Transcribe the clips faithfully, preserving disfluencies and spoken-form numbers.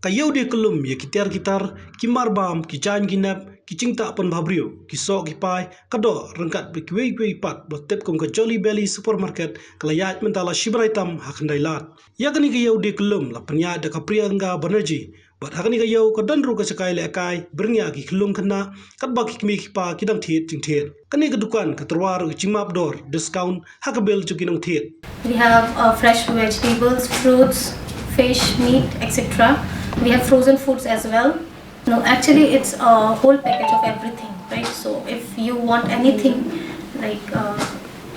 Ka Ïew Die Kyllum ïa ki tiar ki tar, ki marbam, ki jaiñ ki nep, ki jingtah pynbhabriew, ki soh ki pai, ka doh ryngkat bad kiwei kiwei pat ba tip kum ka Jolly Belly Supermarket ka la ïaid mynta la shi bnai tam ha Khyndailad. Ïa kane ka Ïew Die Kyllum la pynïaid da ka Priyanka Banerjee. Bad ha kane ka ïew ka don ruh ka shakai lehkai, byrngeh ki khyllung khynnah, katba ki kmie ki kpa ki dang thied jingthied. Kane ka dukan ka tyrwa ruh ka jingmap dor, discount, ha ka bill jong ki nongthied. We have uh, fresh vegetables, fruits, fish, meat, et cetera. We have frozen foods as well. No, actually, it's a whole package of everything, right? So if you want anything, like uh,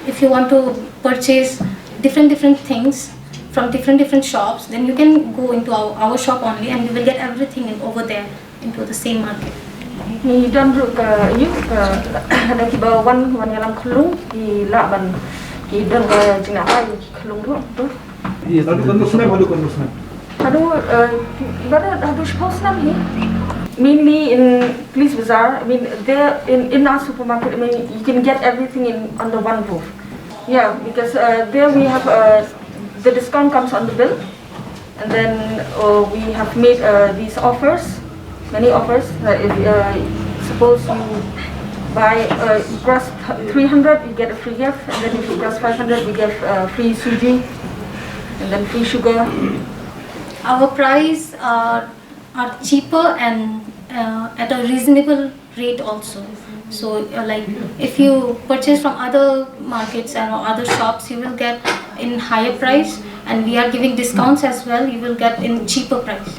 if you want to purchase different different things from different different shops, then you can go into our, our shop only, and you will get everything in, over there into the same market. Ngi don ruh ka ïu ka, da kiba wan wan ïalam khyllung ki lah ban ki don ka jingnang ïa ki khyllung ruh tu. Yes, haduh kan musnam, haduh kan musnam. Haduh, uh, haduh shiphew snem hi. Mainly in Police Bazaar, I mean, there in, in our supermarket, I mean, you can get everything in under one roof. Yeah, because uh, there we have uh, the discount comes on the bill, and then uh, we have made uh, these offers, many offers. Uh, if uh, suppose you buy uh, you cross three hundred, you get a free gift, and then if you cross five hundred, we give uh, free suji, and then free sugar. Our price are are cheaper and uh, at a reasonable rate also. So uh, like if you purchase from other markets and other shops, you will get in higher price, and we are giving discounts as well, you will get in cheaper price.